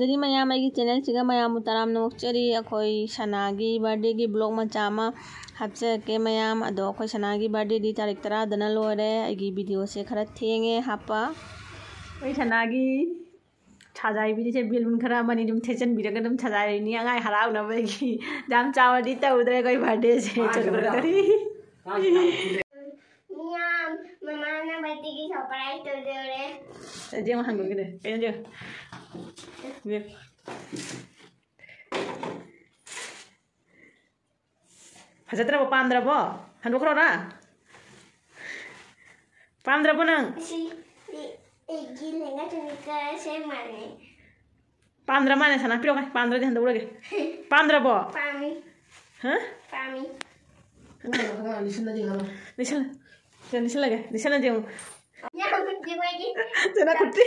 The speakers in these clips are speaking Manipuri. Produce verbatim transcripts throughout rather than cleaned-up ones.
ꯑꯗꯨꯗꯤ ꯃꯌꯥꯝ, ꯑꯩꯒꯤ ꯆꯦꯅꯦꯜꯁꯤꯒ ꯃꯌꯥꯝꯕꯨ ꯇꯔꯥꯝꯅ ꯑꯣꯛꯆꯔꯤ꯫ ꯑꯩꯈꯣꯏ ꯁꯅꯥꯒꯤ ꯕꯥꯔꯗꯦꯒꯤ ꯕ꯭ꯂꯣꯛ ꯃꯆꯥ ꯑꯃ ꯍꯥꯞꯆꯔꯛꯀꯦ ꯃꯌꯥꯝ꯫ ꯑꯗꯣ ꯑꯩꯈꯣꯏ ꯁꯅꯥꯒꯤ ꯕꯥꯔꯗꯦꯗꯤ ꯇꯥꯔꯤꯛ ꯇꯔꯥꯗꯅ ꯂꯣꯏꯔꯦ꯫ ꯑꯩꯒꯤ ꯚꯤꯗꯤꯑꯣꯁꯦ ꯈꯔ ꯊꯦꯡꯉꯦ ꯍꯥꯞꯄ꯫ ꯑꯩꯈꯣꯏ ꯁꯅꯥꯒꯤ ꯁꯖꯥꯏꯕꯤꯔꯤꯁꯦ ꯕꯦꯂꯨꯟ ꯈꯔ ꯑꯃꯅꯤ ꯑꯗꯨꯝ ꯊꯦꯠꯆꯟꯕꯤꯔꯒ ꯑꯗꯨꯝ ꯁꯖꯥꯏꯔꯤꯅꯤ ꯑꯉꯥꯡ ꯍꯔꯥꯎꯅꯕꯒꯤ꯫ ꯌꯥꯝ ꯆꯥꯎꯔꯗꯤ ꯇꯧꯗ꯭ꯔꯦ ꯑꯩꯈꯣꯏ ꯕꯥꯔꯗꯦꯁꯦ꯫ ꯆꯠꯂꯨꯔꯒꯗꯤ꯫ ꯃꯌꯥꯝ, ꯃꯃꯥꯅ ꯕꯥꯔꯗꯦꯒꯤ ꯁꯔꯄ꯭ꯔꯥꯏꯁ ꯇꯧꯗꯧꯔꯦ꯫ ꯆꯦ ꯑꯃ ꯍꯪꯉꯨꯒꯤꯅꯦ꯫ ꯀꯩꯅꯣ ꯆꯦ? ꯐꯖꯗ꯭ꯔꯕꯣ? ꯄꯥꯝꯗ꯭ꯔꯕꯣ? ꯍꯟꯗꯣꯛꯈ꯭ꯔꯣꯔꯥ? ꯄꯥꯝꯗ꯭ꯔꯕꯣ ꯅꯪ? ꯁꯤ, ꯁꯤ ꯑꯩꯒꯤ ꯂꯦꯡꯒꯥ ꯆꯅꯤꯀ ꯁꯦꯝ ꯃꯥꯟꯅꯩ꯫ ꯄꯥꯝꯗ꯭ꯔ ꯃꯥꯅꯦ ꯁꯅꯥ? ꯄꯤꯔꯛꯑꯣ꯫ ꯄꯥꯝꯗ꯭ꯔꯗꯤ ꯍꯟꯗꯣꯛꯎꯔꯒꯦ꯫ ꯄꯥꯝꯗ꯭ꯔꯕꯣ? ꯄꯥꯝꯃꯤ꯫ ꯍꯥ? ꯄꯥꯝꯃꯤ꯫ ꯑꯉꯥꯡ, ꯑꯉꯥꯡ ꯂꯤꯁꯤꯟꯅꯗꯤ ꯉꯥꯡꯉꯣ꯫ ꯂꯤꯁꯤꯜꯂ-, ꯁꯤꯗ ꯂꯤꯁꯤꯜꯂꯒꯦ꯫ ꯂꯤꯁꯤꯜꯂꯗꯤ ꯑꯃꯨꯛ꯫ ꯌꯥꯝ ꯅꯨꯡꯉꯥꯏ꯫ ꯁꯅꯥ ꯀꯨꯔꯇꯤ꯫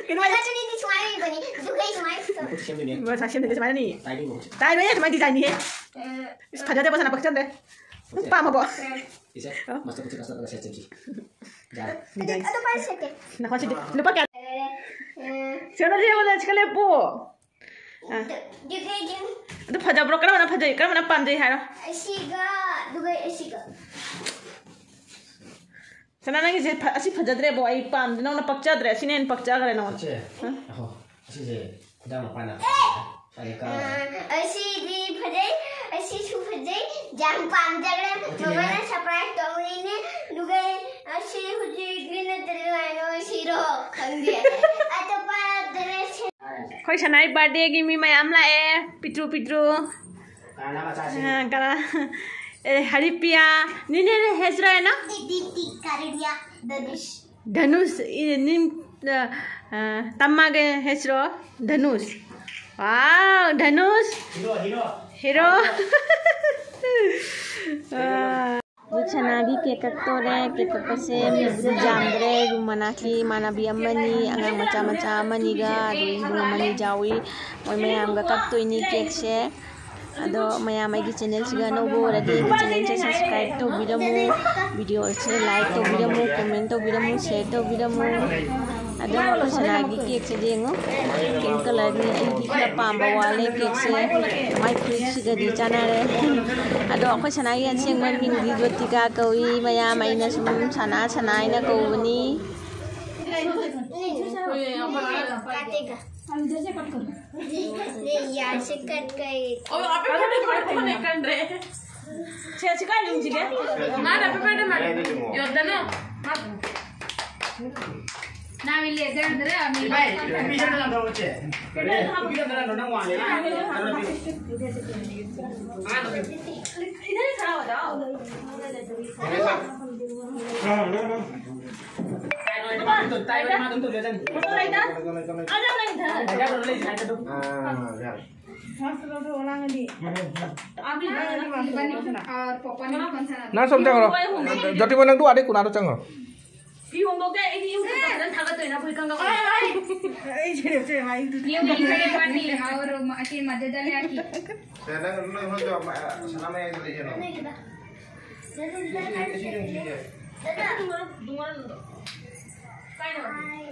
ꯀꯩꯅꯣ ꯍꯥꯏ-, ꯁꯅꯥ ꯆꯅꯤꯗꯤ ꯁꯨꯃꯥꯏꯅ ꯂꯩꯕꯅꯤ꯫ ꯑꯗꯨꯒ ꯑꯩ ꯁꯨꯃꯥꯏꯅ ꯁꯨꯝ꯫ ꯃꯈꯨꯠ ꯁꯦꯝꯗꯣꯏꯅꯦ꯫ ꯃꯁꯥ ꯁꯦꯝꯗꯣꯏꯅꯦ ꯁꯨꯃꯥꯏꯅꯅꯤ꯫ ꯇꯥꯏꯕꯤ ꯃꯈꯨꯠꯁꯦ꯫ ꯇꯥꯏꯕ ꯌꯥꯏ, ꯁꯨꯃꯥꯏꯅ ꯗꯤꯖꯥꯏꯟꯅꯤꯍꯦ꯫ ꯑ, ꯏꯁ, ꯐꯖꯗꯦꯕ ꯁꯅꯥ ꯄꯛꯆꯗ꯭ꯔꯦ꯫ ꯃꯈꯨꯠꯁꯦ꯫ ꯄꯥꯝꯃꯕꯣ? ꯑ꯫ ꯏꯁꯦ, ꯑ? ꯃꯁꯇ ꯈꯨꯠꯁꯦ ꯀꯁꯇ ꯀꯁꯇ ꯁꯦꯝꯁꯤ꯫ ꯌꯥꯔꯦ꯫ ꯑꯗꯨ, ꯑꯗꯨ ꯄꯥꯏꯁꯦ꯫ ꯅꯈꯣꯏ ꯁꯤꯗꯤ ꯂꯨꯄꯥ ꯀꯌꯥ? ꯑ, ꯑ꯫ ꯁꯦꯟꯗꯜ ꯌꯦꯡꯉꯨꯅꯦ, ꯁꯤꯒ ꯂꯦꯞꯄꯨ꯫ ꯑ꯫ ꯑꯗꯨ, ꯑꯗꯨ ꯀꯩ ꯌꯦꯡ-, ꯑꯗꯨ ꯐꯖꯕ꯭ꯔꯣ? ꯀꯔꯝꯕꯅ ꯐꯖꯩ? ꯀꯔꯝꯕꯅ ꯄꯥꯝꯖꯩ ꯍꯥꯏꯔꯣ? ꯑꯁꯤꯒ, ꯑꯗꯨꯒ ꯑꯁꯤꯒ꯫ ꯁꯅꯥ, ꯅꯪꯒꯤꯁꯦ ꯐ-, ꯑꯁꯤ ꯐꯖꯗ꯭ꯔꯦꯕꯣ, ꯑꯩ ꯄꯥꯝꯗꯦ, ꯅꯪꯅ ꯄꯛꯆꯗ꯭ꯔꯦ, ꯑꯁꯤꯅ ꯍꯦꯟꯅ ꯄꯛꯆꯈ꯭ꯔꯦ ꯅꯉꯣꯟꯗ꯫ ꯁꯦ, ꯍ? ꯑꯍꯣ, ꯑꯁꯤꯁꯦ ꯈꯨꯗꯥꯡ ꯃꯄꯥꯟꯅ ꯁ꯭ꯋꯥꯏꯗ ꯀꯛꯑꯒ꯫ ꯑ, ꯑꯁꯤꯗꯤ ꯐꯖꯩ, ꯑꯁꯤꯁꯨ ꯐꯖꯩ, ꯌꯥꯝ ꯄꯥꯝꯖꯈ꯭ꯔꯦ꯫ ꯑꯗꯨꯗꯤ ꯃꯃꯥꯅ ꯅꯪ surprise ꯇꯧꯔꯤꯅꯦ, ꯑꯗꯨꯒ ꯑꯁꯤ ꯍꯧꯖꯤꯛ ꯅꯠꯇ꯭ꯔꯒ ꯀꯩꯅꯣ ꯁꯤꯔꯣ ꯈꯪꯗꯦ꯫ ꯑꯇꯣꯞꯄ dress ꯑꯩꯈꯣꯏ ꯁꯅꯥꯏ ꯕꯥꯔꯗꯦꯒꯤ ꯃꯤ ꯃꯌꯥꯝ ꯂꯥꯛꯑꯦ, ꯄꯤꯇ꯭ꯔꯨ ꯄꯤꯇ꯭ꯔꯨ꯫ ꯀꯅꯥ ꯃꯆꯥꯁꯤꯡ? ꯑ, ꯀꯅꯥ? ꯑꯦ, ꯍꯔꯤꯄ꯭ꯔꯤꯌꯥ꯫ ꯅꯤꯅꯦ, ꯍꯦꯁ꯭ꯔꯣ ꯍꯦꯅ? ꯇꯤ, ꯇꯤ, ꯇꯤ, ꯀꯥꯔꯤꯌꯥ, ꯙꯅꯨꯁ꯫ ꯙꯅꯨꯁ, ꯏ, ꯅꯤꯝ, ꯑ, ꯑ, ꯇꯝꯃꯥꯒꯦ ꯍꯦꯁ꯭ꯔꯣ? ꯙꯅꯨꯁ꯫ Wow, ꯙꯅꯨꯁ꯫ Hero, hero. ꯍꯤꯔꯣ꯫ ꯍꯤꯔꯣ꯫ ꯋꯥ꯫ ꯍꯧꯖꯤꯛ ꯁꯅꯥꯒꯤ ꯀꯦꯛ ꯀꯛꯇꯣꯔꯦ꯫ ꯀꯦꯛ ꯀꯛꯄꯁꯦ ꯃꯤꯕꯨꯗꯤ ꯌꯥꯝꯗ꯭ꯔꯦ꯫ ꯔꯨꯝ ꯃꯅꯥꯛꯀꯤ ꯏꯃꯥꯟꯅꯕꯤ ꯑꯃꯅꯤ, ꯑꯉꯥꯡ ꯃꯆꯥ ꯃꯆꯥ ꯑꯃꯅꯤꯒ, ꯑꯗꯩ ꯏꯕꯨꯡ ꯑꯃꯅꯤ ꯌꯥꯎꯏ꯫ ꯃꯣꯏ ꯃꯌꯥꯝꯒ ꯀꯛꯇꯣꯏꯅꯤ ꯀꯦꯛꯁꯦ꯫ ꯑꯗꯣ ꯃꯌꯥꯝ ꯑꯩꯒꯤ ꯆꯦꯅꯦꯜꯁꯤꯒ ꯑꯅꯧꯕ ꯑꯣꯏꯔꯗꯤ ꯑꯩꯒꯤ ꯆꯦꯅꯦꯜꯁꯦ subscribe ꯇꯧꯕꯤꯔꯝꯃꯨ, ꯚꯤꯗꯤꯑꯣꯁꯦ like ꯇꯧꯕꯤꯔꯝꯃꯨ, comment ꯇꯧꯕꯤꯔꯝꯃꯨ, share ꯇꯧꯕꯤꯔꯝꯃꯨ꯫ ꯑꯗꯣ ꯑꯩꯈꯣꯏ ꯁꯅꯥꯒꯤ ꯀꯦꯛꯁꯦ ꯌꯦꯡꯉꯨ꯫ ꯄꯤꯡ ꯀꯂꯔꯅꯤ꯫ ꯑꯩꯗꯤ ꯈꯔ ꯄꯥꯝꯕ ꯋꯥꯠꯂꯦ ꯀꯦꯛꯁꯦ꯫ ꯃꯥꯏ ꯐꯨꯔꯤꯠꯁꯤꯒꯗꯤ ꯆꯥꯟꯅꯔꯦ꯫ ꯑꯗꯣ ꯑꯩꯈꯣꯏ ꯁꯅꯥꯒꯤ ꯑꯁꯦꯡꯕ ꯃꯤꯡꯗꯤ ꯖꯣꯇꯤꯀꯥ ꯀꯧꯏ꯫ ꯃꯌꯥꯝ ꯑꯩꯅ ꯁꯨꯝ ꯁꯅꯥ ꯁꯅꯥ ꯍꯥꯏꯅ ꯀꯧꯕꯅꯤ꯫ ನಾವಿಲ್ಲಿ ಎದುರಿದ್ರೆ ಆಮೇಲೆ ꯅꯪ ꯁꯣꯝ ꯆꯪꯈ꯭ꯔꯣ꯫ ꯖꯣꯇꯤꯃꯣꯏ, ꯅꯪꯗꯨ ꯑꯥꯗꯩ ꯀꯣꯅꯥꯗ ꯆꯪꯈ꯭ꯔꯣ꯫ ꯐꯤ ꯍꯣꯡꯗꯣꯛꯀꯦ꯫ ꯑꯩꯗꯤ ꯌꯨꯝ ꯐꯖꯅ ꯊꯥꯒꯠꯇꯣꯏꯅ ꯐꯨꯔꯤꯠ ꯈꯪꯒ ꯑꯩ ꯁꯦꯔꯦꯞꯁꯦ ꯍꯥꯏꯗꯨꯗꯤ꯫ ꯌꯨꯝ ꯏꯟꯈ꯭ꯔꯦ ꯃꯥꯗꯤ꯫ ಅವರು ಮ-, ಆಕೆ ಮಧ್ಯದಲ್ಲೇ ಹಾಕಿ. ꯁꯦ, ꯅꯪ, ꯅꯪ ꯍꯣꯏ ꯆꯣ, ꯃ-, ꯁꯅꯥꯃꯍꯤ ꯍꯣꯏꯗ ꯌꯦꯡꯉꯣ꯫ ꯁꯤ, ꯁꯤ, ꯁꯤ, ꯁꯤ, ꯁꯤ꯫ ꯀꯥꯏꯅꯣ?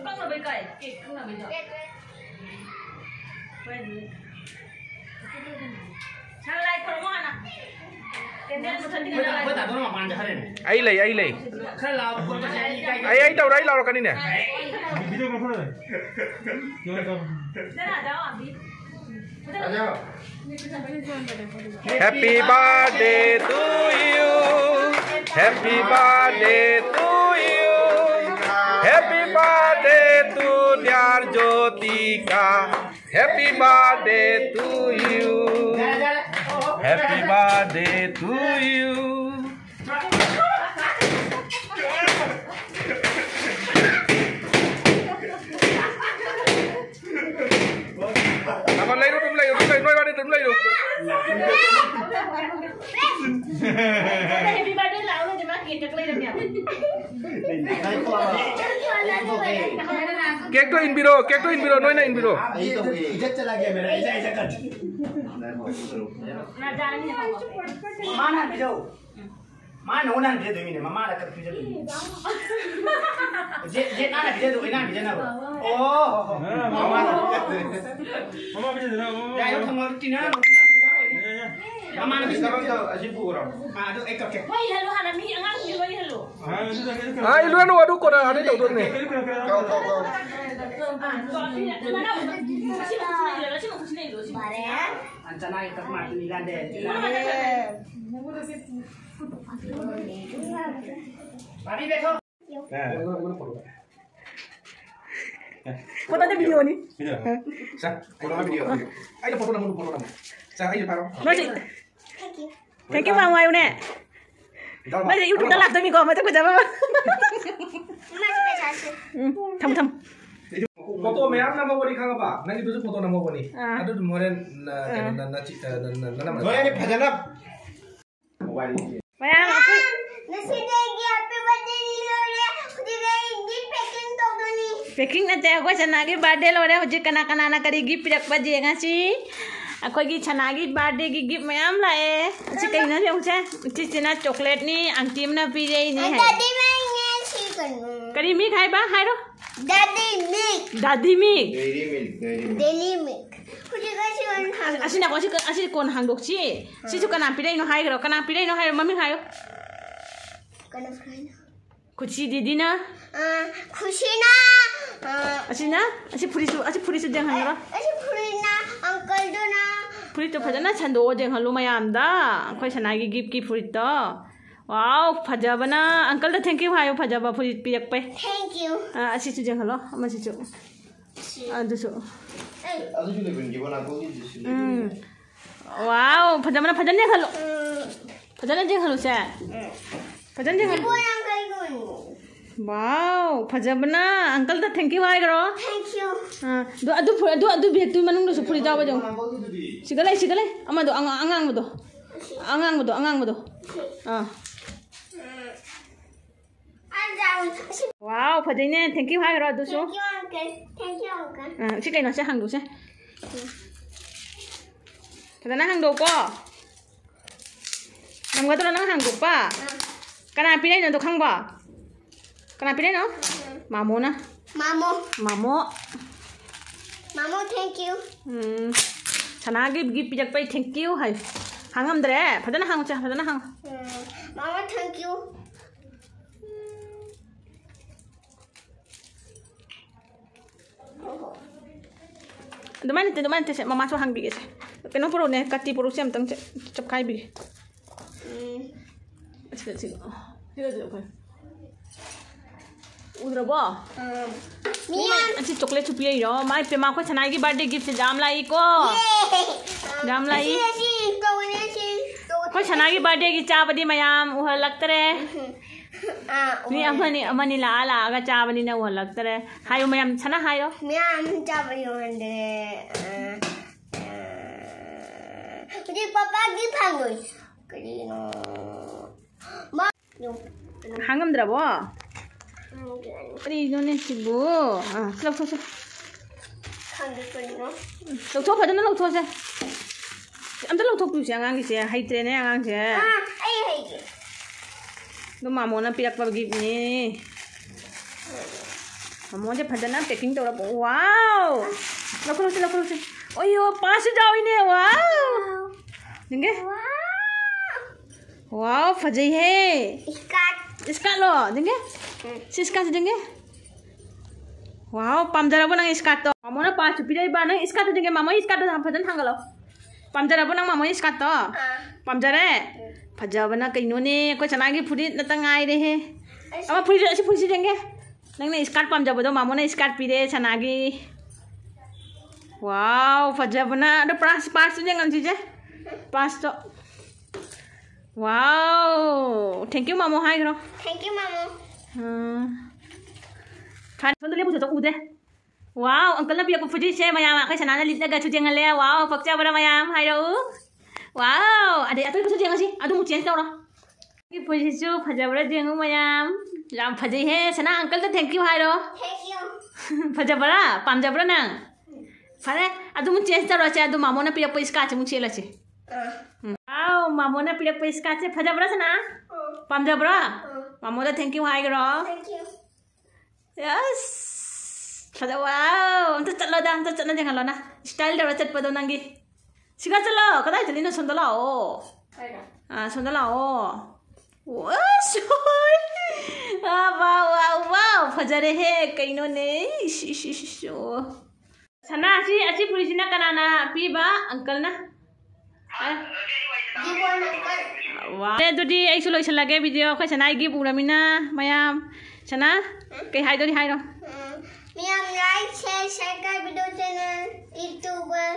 ꯀꯛꯅꯕꯩ ꯀꯥꯏ? ꯀꯦꯛ ꯀꯛꯅꯕꯩꯗꯣ? ꯑꯩ ꯂꯩ, ꯑꯩ ꯂꯩ꯫ ꯑꯩ, ꯑꯩ ꯇꯧꯔ ꯑꯩ ꯂꯥꯎꯔꯛꯀꯅꯤꯅꯦ꯫ Happy birthday to you. Happy birthday to you. Happy birthday to dear Jyotika. Happy birthday to you. Happy birthday to you. ꯅꯃꯟ ꯂꯩꯔꯨ, ꯑꯗꯨꯝ ꯂꯩꯔꯨ, ꯑꯗꯨꯝ ꯂꯩꯔꯨ, ꯅꯣꯏ ꯋꯥꯅꯤ ꯑꯗꯨꯝ ꯂꯩꯔꯨ꯫ Happy birthday ꯂꯥꯎꯔꯗꯤ ꯃꯥ cake ꯀꯛ ꯂꯩꯔꯝꯃꯦ꯫ Cake ꯇꯣ ꯏꯟꯕꯤꯔꯣ, cake ꯇꯣ ꯏꯟꯕꯤꯔꯣ, ꯅꯣꯏꯅ ꯏꯟꯕꯤꯔꯣ꯫ ꯃꯥꯅ ꯍꯥꯟꯕꯤꯔꯣ꯫ ꯃꯥ ꯅꯉꯣꯟꯗ ꯍꯥꯟꯅ ꯄꯤꯖꯗꯣꯏꯅꯤꯅꯦ, ꯃꯃꯥꯗ ꯀꯛ ꯄꯤꯖꯗꯣꯏꯅꯤ꯫ ꯖꯦ-, ꯖꯦ ꯅꯪꯅ ꯄꯤꯖꯗꯣꯏ, ꯑꯩꯅ ꯍꯥꯟꯅ ꯄꯤꯖꯅꯕ꯫ ꯑꯣ, ꯍꯣ, ꯍꯣ꯫ ꯃꯃꯥ ꯄꯤꯖꯗꯣꯏꯅꯤ꯫ ꯃꯃꯥ ꯄꯤꯖꯗꯣꯏꯅꯤ, ꯃꯃꯥ ꯌꯥꯏ, ꯄꯤꯖꯗꯣꯏꯅꯤ꯫ ꯊꯝꯃꯣ, ꯇꯤꯟꯅꯔꯝꯃꯣ, ꯇꯤꯟꯅꯔꯝꯃꯣ꯫ ꯌꯥꯏ, ꯌꯥꯏ꯫ ꯃꯃꯥꯅ ꯄꯤꯖꯗꯣꯏꯅꯤ꯫ ꯑꯁꯤ ꯄꯨꯈ꯭ꯔꯣ꯫ ꯑꯥ, ꯑꯗꯨ ꯑꯩ ꯀꯛꯀꯦ꯫ ꯋꯥꯔꯤ ꯍꯜꯂꯣ, ꯍꯥꯟꯅ ꯃꯤ ꯑꯉꯥꯡꯁꯤꯡꯒꯤ ꯋꯥꯔꯤ ꯍꯜꯂꯣ꯫ ꯑꯥ, ꯏꯂꯨ ꯅꯪ ꯑꯗꯨ ꯀꯣꯟꯅ ꯑꯗꯩ ꯇꯧꯗꯣꯏꯅꯦ꯫ ꯀꯛꯑꯣ, ꯀꯛꯑꯣ, ꯀꯛꯑꯣ꯫ ꯑꯥ, ꯁꯤ ꯃꯈꯨꯠꯁꯤꯅ ꯏꯜꯂꯣ, ꯁꯤ ꯃꯈꯨꯠꯁꯤꯅ ꯏꯜꯂꯣ, ꯁꯤ ꯃꯈꯨꯠꯁꯤꯅ ꯏꯜꯂꯣ, ꯁꯤ ꯃꯈꯨꯠꯁꯤꯅ ꯏꯜꯂꯣ꯫ ꯆꯅꯥꯏ ꯀꯛ ꯃꯥꯔꯇꯤꯅꯤ ꯂꯥꯟꯗꯦ꯫ ꯐꯣꯇꯣꯗꯤ ꯚꯤꯗꯤꯑꯣꯅꯤ꯫ ꯁꯥꯔ, ꯐꯣꯇꯣ ꯅꯝꯃꯣ, ꯐꯣꯇꯣ ꯅꯝꯃꯣ꯫ ꯁꯥꯔ, ꯑꯩꯁꯨ ꯐꯥꯔꯣ꯫ ꯃꯣꯏꯁꯦ thank you ꯃꯌꯥꯝ ꯍꯥꯏꯌꯨꯅꯦ꯫ ꯃꯣꯏꯁꯦ YouTube-ꯇ ꯂꯥꯛꯇꯣꯏꯅꯤꯀꯣ, ꯃꯁꯛ ꯐꯖꯕ ꯑꯃ꯫ ꯎꯝ, ꯊꯝꯃꯣ, ꯊꯝꯃꯣ꯫ ꯐꯣꯇꯣ ꯃꯌꯥꯝ ꯅꯝꯍꯧꯕꯅꯤ, ꯈꯪꯉꯕ? ꯅꯪꯒꯤꯗꯨꯁꯨ ꯐꯣꯇꯣ ꯅꯝꯍꯧꯕꯅꯤ꯫ ꯑꯥ꯫ ꯑꯗꯨ ꯑꯗꯨꯝ ꯍꯣꯔꯦꯟ ꯅ-, ꯀꯩꯅꯣ, ꯑꯥ꯫ ꯅ-, ꯅ-, ꯅ-, ꯅ-, ꯅꯅꯝꯃ ꯍꯣꯔꯦꯟ ꯐꯖꯅ꯫ ꯃꯌꯥꯝ ꯑꯩꯈꯣꯏ ꯉꯁꯤꯗꯒꯤ happy birthday ꯂꯣꯏꯔꯦ꯫ ꯍꯧꯖꯤꯛ ꯑꯩ gift packing ꯇꯧꯗꯣꯏꯅꯤ꯫ Packing ꯅꯠꯇꯦ, ꯑꯩꯈꯣꯏ ꯁꯅꯥꯒꯤ birthday ꯂꯣꯏꯔꯦ꯫ ꯍꯧꯖꯤꯛ ꯀꯅꯥ ꯀꯅꯥꯅ ꯀꯔꯤ gift ꯄꯤꯔꯛꯄ ꯌꯦꯡꯉꯁꯤ꯫ ꯑꯩꯈꯣꯏꯒꯤ ꯁꯅꯥꯒꯤ birthday-ꯒꯤ gift ꯃꯌꯥꯝ ꯂꯥꯛꯑꯦ꯫ ꯑꯁꯤ ꯀꯩꯅꯣ ꯌꯦꯡꯉꯨꯁꯦ꯫ ꯏꯆꯦꯆꯦꯅ chocolate-ꯅꯤ, aunty ꯑꯃꯅ ꯄꯤꯔꯛꯏꯅꯦ ꯍꯥꯏ꯫ Daddy ꯃꯤꯛꯅꯦ ꯁꯤ ꯀꯩꯅꯣ? ꯀꯔꯤ ꯃꯤꯛ ꯍꯥꯏꯕ? ꯍꯥꯏꯔꯣ꯫ Daddy ꯃꯤꯛ꯫ Daddy ꯃꯤꯛ꯫ Dairy milk, dairy milk꯫ Dairy milk꯫ ꯍꯧꯖꯤꯛ ꯑꯁꯤ ꯑꯣꯏꯅ ꯍꯥꯡꯉꯣ꯫ ꯑꯁꯤ ꯅꯀꯣ, ꯑꯁꯤ ꯀ-, ꯑꯁꯤ ꯀꯣꯟꯅ ꯍꯥꯡꯗꯣꯛꯁꯤ꯫ ꯁꯤꯁꯨ ꯀꯅꯥ ꯄꯤꯔꯛꯏꯅꯣ ꯍꯥꯏꯈ꯭ꯔꯣ? ꯀꯅꯥ ꯄꯤꯔꯛꯏꯅꯣ ꯍꯥꯏꯔꯣ? ꯃꯃꯤꯡ ꯍꯥꯏꯌꯣ꯫ ꯀꯅꯥ ꯄꯤꯔꯛꯏꯅꯣ? ꯈꯨꯁꯤ ꯗꯤꯗꯤꯅ꯫ ꯑ, ꯈꯨꯁꯤꯅ꯫ ꯑ, ꯑꯁꯤꯅ? ꯑꯁꯤ ꯐꯨꯔꯤꯠꯁꯨ, ꯑꯁꯤ ꯐꯨꯔꯤꯠꯁꯨ ꯌꯦꯡꯍꯟꯈ꯭ꯔꯣ꯫ ꯑꯁꯤ ꯐꯨꯔꯤꯠꯅ uncleꯗꯨꯅ꯫ ꯐꯨꯔꯤꯠꯇꯣ ꯐꯖꯅ ꯁꯟꯗꯣꯛꯑꯣ, ꯌꯦꯡꯍꯜꯂꯨ ꯃꯌꯥꯝꯗ꯫ ꯑꯩꯈꯣꯏ ꯁꯅꯥꯒꯤ gift-ꯀꯤ ꯐꯨꯔꯤꯠꯇꯣ꯫ Wow, ꯐꯖꯕꯅ꯫ Uncle-ꯗ thank you ꯍꯥꯏꯌꯨ, ꯐꯖꯕ ꯐꯨꯔꯤꯠ ꯄꯤꯔꯛꯄꯩ꯫ Thank you꯫ ꯑꯥ, ꯑꯁꯤꯁꯨ ꯌꯦꯡꯍꯜꯂꯣ, ꯑꯃꯁꯤꯁꯨ꯫ ꯁꯤ꯫ ꯑꯗꯨꯁꯨ꯫ ꯑꯦ꯫ ꯑꯗꯨꯁꯨ ꯂꯩꯕꯅꯤ, ꯒꯤꯕꯣꯟ uncle-ꯒꯤꯁꯨ ꯁꯤ ꯎꯝ꯫ ꯂꯩꯕꯅꯤ꯫ Wow, ꯐꯖꯕꯅ, ꯐꯖꯅ ꯌꯦꯡꯍꯜꯂꯣ꯫ ꯎꯝ꯫ ꯐꯖꯅ ꯌꯦꯡꯍꯜꯂꯨꯁꯦ꯫ ꯎꯝ꯫ ꯐꯖꯅ ꯌꯦꯡꯍꯜꯂꯨ꯫ ꯒꯤꯕꯣꯟ uncle-ꯒꯤ ꯑꯣꯏꯅꯤ꯫ Wow, ꯐꯖꯕꯅ꯫ Uncle-ꯗ thank you ꯍꯥꯏꯈ꯭ꯔꯣ꯫ Thank you꯫ ꯑꯥ, ꯑꯗꯨ, ꯑꯗꯨ ꯐꯨ-, ꯑꯗꯨ, ꯑꯗꯨ bag-ꯇꯨꯒꯤ ꯃꯅꯨꯡꯗꯁꯨ ꯐꯨꯔꯤꯠ ꯌꯥꯎꯕ ꯌꯦꯡꯉꯣ꯫ Uncle-ꯗꯨꯗꯤ꯫ ꯁꯤꯗ ꯂꯩ, ꯁꯤꯗ ꯂꯩ꯫ ꯑꯃꯗꯣ, ꯑꯉꯥ-, ꯑꯉꯥꯡꯕꯗꯣ꯫ ꯑꯉꯥꯡꯕꯗꯣ, ꯑꯉꯥꯡꯕꯗꯣ꯫ ꯑꯥ꯫ Wow, ꯐꯖꯩꯅꯦ꯫ Thank you ꯍꯥꯏꯈ꯭ꯔꯣ ꯑꯗꯨꯁꯨ꯫ Thank you, uncle. Thank you, uncle. ꯑꯥ, ꯁꯤ ꯀꯩꯅꯣ? ꯁꯤ ꯍꯥꯡꯗꯣꯛꯁꯦ꯫ ꯐꯖꯅ ꯍꯥꯡꯗꯣꯛꯀꯣ꯫ ꯉꯝꯒꯗ꯭ꯔꯣ ꯅꯪ ꯍꯥꯡꯗꯣꯛꯄ? ꯑꯥ꯫ ꯀꯅꯥ ꯄꯤꯔꯛꯏꯅꯣꯗꯣ ꯈꯪꯕꯣ? ꯀꯅꯥ ꯄꯤꯔꯛꯏꯅꯣ? ꯃꯥꯃꯣꯅ꯫ ꯃꯥꯃꯣ꯫ ꯃꯥꯃꯣ꯫ ꯃꯥꯃꯣ, thank you. ꯎꯝ꯫ ꯁꯅꯥꯒꯤ gift ꯄꯤꯔꯛꯄꯩ thank you ꯍꯥꯏ꯫ ꯍꯥꯡꯉꯝꯗ꯭ꯔꯦ꯫ ꯐꯖꯅ ꯍꯥꯡꯉꯨ ꯆꯦ, ꯐꯖꯅ ꯍꯥꯡꯉꯨ꯫ ꯎꯝ, ꯃꯥꯃꯣ, thank you. ꯑꯗꯨꯃꯥꯏꯅ ꯅꯠꯇꯦ, ꯑꯗꯨꯃꯥꯏꯅ ꯅꯠꯇꯦ, ꯁꯦ, ꯃꯃꯥꯁꯨ ꯍꯥꯡꯕꯤꯒꯦꯁꯦ꯫ ꯀꯩꯅꯣ ꯄꯨꯔꯛꯎꯅꯦ, ꯀꯥꯇꯤ ꯄꯨꯔꯛꯎꯁꯦ, ꯑꯝꯇꯪ ꯆꯦ-, ꯆꯞꯈꯥꯏꯕꯤꯒꯦ꯫ ꯎꯝ꯫ ꯑꯁꯤꯗ, ꯑꯁꯤꯗ, ꯑꯣ, ꯁꯤꯗ, ꯁꯤꯗ, ꯑꯩꯈꯣꯏ꯫ ꯎꯗ꯭ꯔꯕꯣ? ꯎꯝ꯫ ꯃꯤꯌꯥꯝ꯫ ꯑꯁꯤ chocolate ꯁꯨ ꯄꯤꯔꯛꯏꯔꯣ? ꯃꯥꯏ ꯄꯦꯃꯥ, ꯑꯩꯈꯣꯏ ꯁꯅꯥꯒꯤ birthday gift ꯁꯦ ꯌꯥꯝ ꯂꯥꯛꯏꯀꯣ꯫ ꯌꯥꯝ ꯂꯥꯛꯏ꯫ ꯁꯤ, ꯁꯤ ꯇꯧꯕꯅꯦ, ꯁꯤ ꯇꯧꯕꯅꯦ꯫ ꯑꯩꯈꯣꯏ ꯁꯅꯥꯒꯤ birthday ꯒꯤ ꯆꯥꯕꯗꯤ ꯃꯌꯥꯝ ꯎꯍꯜꯂꯛꯇ꯭ꯔꯦ꯫ ꯑꯥ, ꯃꯤ ꯑꯃꯅꯤ, ꯑꯃꯅꯤ ꯂꯥꯛꯑ ꯂꯥꯛꯑꯒ ꯆꯥꯕꯅꯤꯅ ꯎꯍꯜꯂꯛꯇ꯭ꯔꯦ꯫ ꯍꯥꯏꯌꯣ ꯃꯌꯥꯝ, ꯁꯅꯥ ꯍꯥꯏꯌꯣ꯫ ꯃꯌꯥꯝ ꯆꯥꯕ ꯌꯧꯍꯟꯗ꯭ꯔꯦ꯫ ꯑ, ꯑ, ꯍꯧꯖꯤꯛ ꯄꯄꯥꯒꯤ ꯐꯪꯉꯣꯏ꯫ ꯀꯔꯤꯅꯣ? ꯃꯥ-, ꯌꯣ-, ꯍꯥꯡꯉꯝꯗ꯭ꯔꯕꯣ? ꯎꯝ, ꯀꯔꯤꯅꯣꯅꯦ ꯁꯤꯕꯨ? ꯑꯥ, ꯁꯤ ꯂꯧꯊꯣꯛꯁꯦ꯫ ꯈꯪꯗꯦ ꯀꯔꯤꯅꯣ꯫ ꯂꯧꯊꯣꯛ, ꯐꯖꯅ ꯂꯧꯊꯣꯛꯁꯦ꯫ ꯑꯝꯇ ꯂꯧꯊꯣꯛꯄꯤꯌꯨꯁꯦ ꯑꯉꯥꯡꯒꯤꯁꯦ꯫ ꯍꯩꯇ꯭ꯔꯦꯅꯦ ꯑꯉꯥꯡꯁꯦ꯫ ꯑꯥ, ꯑꯩ ꯍꯩꯒꯦ꯫ ꯑꯗꯣ ꯃꯥꯃꯣꯅ ꯄꯤꯔꯛꯄ gift ꯅꯦ꯫ ꯃꯥꯃꯣꯁꯦ ꯐꯖꯅ packing ꯇꯧꯔꯛꯄ꯫ Wow! ꯂꯧꯈꯠꯂꯨꯁꯦ, ꯂꯧꯈꯠꯂꯨꯁꯦ꯫ ꯑꯣꯌꯣ, ꯄꯥꯁꯁꯨ ꯌꯥꯎꯏꯅꯦ꯫ Wow! ꯌꯦꯡꯒꯦ꯫ ꯋꯥꯎ! Wow, ꯐꯖꯩꯍꯦ꯫ Skirt꯫ Skirt ꯂꯣ? ꯌꯦꯡꯒꯦ꯫ ꯎꯝ꯫ ꯁꯤ skirt ꯁꯦ ꯌꯦꯡꯒꯦ꯫ Wow, ꯄꯥꯝꯖꯔꯕꯣ ꯅꯪ skirt ꯇꯣ? ꯃꯥꯃꯣꯅ ꯄꯥꯁꯁꯨ ꯄꯤꯔꯛꯏꯕ, ꯅꯪ skirt ꯇꯣ ꯌꯦꯡꯒꯦ꯫ ꯃꯥꯃꯣ skirt ꯇꯣ ꯐꯖꯅ ꯊꯥꯡꯒꯠꯂꯣ꯫ ꯄꯥꯝꯖꯔꯕꯣ ꯅꯪ ꯃꯥꯃꯣ skirt ꯇꯣ? ꯑꯥ꯫ ꯄꯥꯝꯖꯔꯦ? ꯐꯖꯕꯅ ꯀꯩꯅꯣꯅꯦ, ꯑꯩꯈꯣꯏ ꯁꯅꯥꯒꯤ ꯐꯨꯔꯤꯠ ꯅꯠꯇ ꯉꯥꯏꯔꯦꯍꯦ꯫ ꯑꯩꯁꯨ ꯑꯃ ꯐꯨꯔꯤꯠ, ꯑꯁꯤ ꯐꯨꯔꯤꯠꯁꯤ ꯌꯦꯡꯒꯦ꯫ ꯅꯪꯅ skirt ꯄꯥꯝꯖꯕꯗꯣ ꯃꯥꯃꯣꯅ skirt ꯄꯤꯔꯦ ꯁꯅꯥꯒꯤ꯫ Wow, ꯐꯖꯕꯅ꯫ ꯑꯗꯣ purse, purse ꯇꯨ ꯌꯦꯡꯍꯟꯁꯤꯁꯦ꯫ Purse ꯇꯣ꯫ Wow, thank you ꯃꯥꯃꯣ ꯍꯥꯏꯈ꯭ꯔꯣ꯫ Thank you, ꯃꯥꯃꯣ꯫ ꯎꯝ꯫ ꯐꯔꯦ, ꯁꯣꯝꯗ ꯂꯦꯞꯄꯨꯁꯦ, ꯑꯝꯇ ꯎꯗꯦ꯫ Wow, uncle ꯅ ꯄꯤꯔꯛꯄ ꯐꯨꯔꯤꯠꯁꯦ ꯃꯌꯥꯝ ꯑꯩꯈꯣꯏ ꯁꯅꯥꯅ ꯂꯤꯠꯂꯒꯁꯨ ꯌꯦꯡꯍꯜꯂꯦ꯫ Wow, ꯄꯛꯆꯕꯅ ꯃꯌꯥꯝ ꯍꯥꯏꯔꯛꯎ꯫ Wow, ꯑꯗꯩ ꯑꯇꯣꯞꯄꯁꯨ ꯌꯦꯡꯉꯁꯤ, ꯑꯗꯨ ꯑꯃꯨꯛ change ꯇꯧꯔꯣ꯫ ꯁꯤ ꯐꯨꯔꯤꯠꯁꯤꯁꯨ ꯐꯖꯕ꯭ꯔꯥ ꯌꯦꯡꯉꯨ ꯃꯌꯥꯝ꯫ ꯌꯥꯝ ꯐꯖꯩꯍꯦ꯫ ꯁꯅꯥ, uncle ꯗ thank you ꯍꯥꯏꯔꯣ꯫ Thank you꯫ ꯐꯖꯕ꯭ꯔꯥ? ꯄꯥꯝꯖꯕ꯭ꯔꯥ ꯅꯪ? ꯐꯔꯦ, ꯑꯗꯨ ꯑꯃꯨꯛ change ꯇꯧꯔꯁꯦ꯫ ꯑꯗꯨ ꯃꯥꯃꯣꯅ ꯄꯤꯔꯛꯄ skirt ꯁꯦ ꯑꯃꯨꯛ ꯁꯦꯠꯂꯁꯤ꯫ ꯑꯥ꯫ ꯎꯝ꯫ Wow, ꯃꯥꯃꯣꯅ ꯄꯤꯔꯛꯄ skirt ꯁꯦ ꯐꯖꯕ꯭ꯔꯥ ꯁꯅꯥ? ꯎꯝ꯫ ꯄꯥꯝꯖꯕ꯭ꯔꯥ? ꯃꯥꯃꯣꯗ thank you ꯍꯥꯏꯈ꯭ꯔꯣ꯫ Yes. ꯐꯖ, wow. ꯑꯝꯇ ꯆꯠꯂꯣꯗ, ꯑꯝꯇ ꯆꯠꯅꯗꯦ ꯈꯜꯂꯣꯅ. Style ꯇꯧꯔ ꯆꯠꯄꯗꯣ ꯅꯪꯒꯤ꯫ ꯁꯤꯒ ꯆꯠꯂꯣ꯫ ꯀꯗꯥꯏ ꯆꯠꯂꯤꯅꯣ? ꯁꯣꯝꯗ ꯂꯥꯛꯑꯣ꯫ ꯑꯥ, ꯁꯣꯝꯗ ꯂꯥꯛꯑꯣ꯫ ꯋꯥ, ꯁꯣꯏ꯫ ꯑꯥ, wow, wow, wow. ꯐꯖꯔꯦꯍꯦ꯫ ꯀꯩꯅꯣꯅꯦ? ꯏꯁ, ꯏꯁ, ꯏꯁ, ꯏꯁ, ꯑꯣ꯫ ꯁꯅꯥ, ꯑꯁꯤ, ꯑꯁꯤ ꯐꯨꯔꯤꯠꯁꯤꯅ ꯀꯅꯥꯅ ꯄꯤꯕ? Uncleꯅ? ꯍꯥ? ꯋꯥ꯫ ꯑꯦ, ꯑꯗꯨꯗꯤ ꯑꯩꯁꯨ ꯂꯣꯏꯁꯤꯜꯂꯒꯦ video꯫ ꯑꯩꯈꯣꯏ ꯁꯅꯥꯒꯤ gift ꯎꯔꯃꯤꯅ ꯃꯌꯥꯝ꯫ ꯁꯅꯥ, ꯀꯩ ꯍꯥꯏꯗꯣꯔꯤ ꯍꯥꯏꯔꯣ꯫ ꯎꯝ, ꯃꯌꯥꯝ like, share, subscribe, video channel, YouTuber꯫